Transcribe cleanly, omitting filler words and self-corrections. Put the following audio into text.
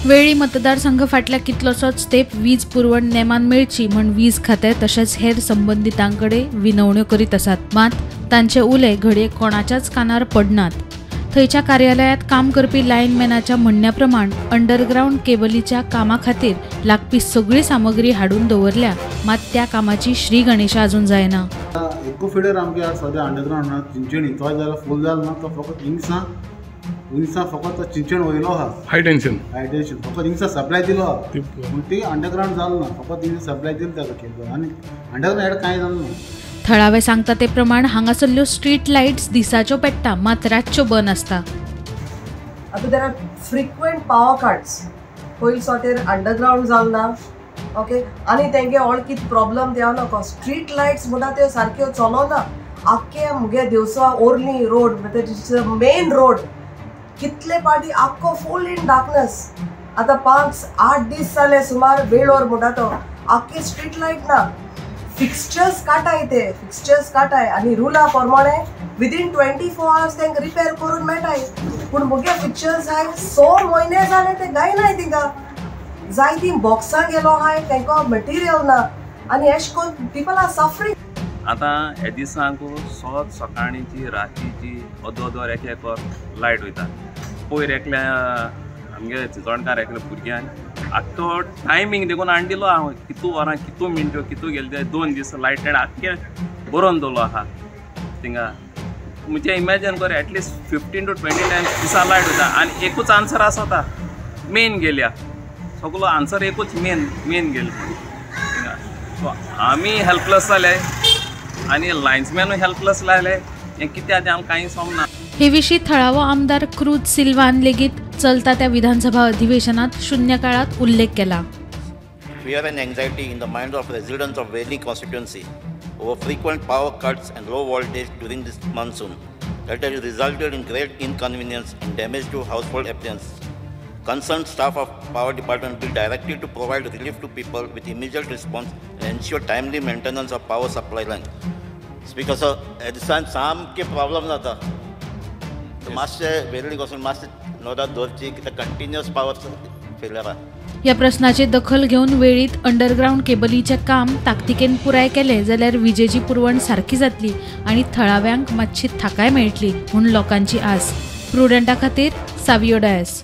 वेळ्ळी मतदारसंघ फाटल्या कितलोसोच तेंप वीज पुरवण नेमान मेळची म्हण वीज खातें तशेंच हेर संबंदितांकडे विनवण्यो करीत आसात, मात तांचे उले घडये कोणाच्याच कानार पडनात. थंयच्या कार्यालयांत काम करपी लायनमॅनाच्या म्हणण्या प्रमाण अंडरग्रावंड केबलीच्या कामा खातीर लागपी सगळी सामग्री हाडून दवरल्या, मात त्या कामाची श्री गणेशा अजून जायना. एकू फिडर आमगे सद्या अंडरग्रावंड चिंचणी तो जाल्यार फूल जालो ना, तो फकत हिंगसा हिंगसा फकत चिंचण वयलो आहा. हाय टेन्शन हाय टेन्शन फकत हिंगसा सप्लाय दिलो आहा, पूण ती अंडरग्रावंड जालो ना, फकत हिंगसा सप्लाय दिलो ताका केबल आनी अंडरग्रावंड कांय जालें ना. थळावे सांगता ते प्रमाण हांगासरल्यो स्ट्रीट लायट्स दिसाच्यो पेट्टा, मात रातच्यो बंद आसता. आतां there are frequent power cuts, पयलीं सॉटेर अंडरग्रावंड जाल ना, ओके, आनी तेंगे ऑल कित प्रॉब्लम ते नाका. स्ट्रीट लायट्स म्हणटा त्यो सारक्यो चलोना. आख्खे मुगे देवसा ओर्ली रोड मेन रोड कितले पाटी आख्खो फूल इन डार्कनेस. आतां 5-8 दीस जाले सुमार वेळोर म्हणटा तो आख्खी स्ट्रीट लायट ना. फिक्स्चर्स काटाय, ते फिक्स्चर्स काटाय आनी रुला प्रमाणे विदीन 24 आवर्स तांकां रिपेर करून मेळटाय, पूण मुगे फिक्स्चर्स हाय 6 म्हयने जाले ते गायनाय. तिंगा जायतीं बॉक्सां गेलो हाय, तांकां मटेरियल ना आनी एश कोन पिपल are suffering. आतां हे दिसांक सद सकाळींची रातीची अर्द अर्द एक एक लायट वयता. पयर एकल्या आमगे चिंचोणकार एकल्या भुरग्यांक आख्खो टायमींग देखून हाडून दिलो हांव, कितू वरां कितू मिनट्यो कितू गेले ते 2 दीस लायट तेणें आख्खे बरोवन दवरलो आहा थिंगा. म्हणजे इमेजीन कर एटलिस्ट 15 to 20 times दिसा लायट वयता आनी एकूच आन्सर आसता, मेन गेल्या. सगलो आन्सर एकूच मेन मेन गेले थिंगा. सो आमी हेल्पलेस जाले आनी लायन्समॅनूय हेल्पलेस जाले, हें कित्याक तें आमकां कांय समजना. हे विशीं थळावो आमदार क्रूज सिल्वान लेगीत चलता त्या विधानसभा अधिवेशनात शून्य काळात उल्लेख केला. Fear and anxiety in the minds of residents of Veli constituency over frequent power cuts and low voltage during this monsoon that has resulted in great inconvenience and damage to household appliances. Concerned staff of power department be directed to provide relief to people with immediate response and ensure timely maintenance of power supply line. Speaker sir, ह्या दिसान सामके problem जाता. मातशें वेर्ली वचून मातशें नदर दवरची कित्याक कंटिन्युअस पावर फेलियर आहा. ह्या प्रश्नाची दखल घेवन वेळीत अंडरग्रावंड केबलीचें काम ताकतिकेन पुराय केलें जाल्यार विजेची पुरवण सारकी जातली आनी थळाव्यांक मातशी थाकाय मेळटली म्हूण लोकांची आस. प्रुडंटा खातीर सावियो डायस.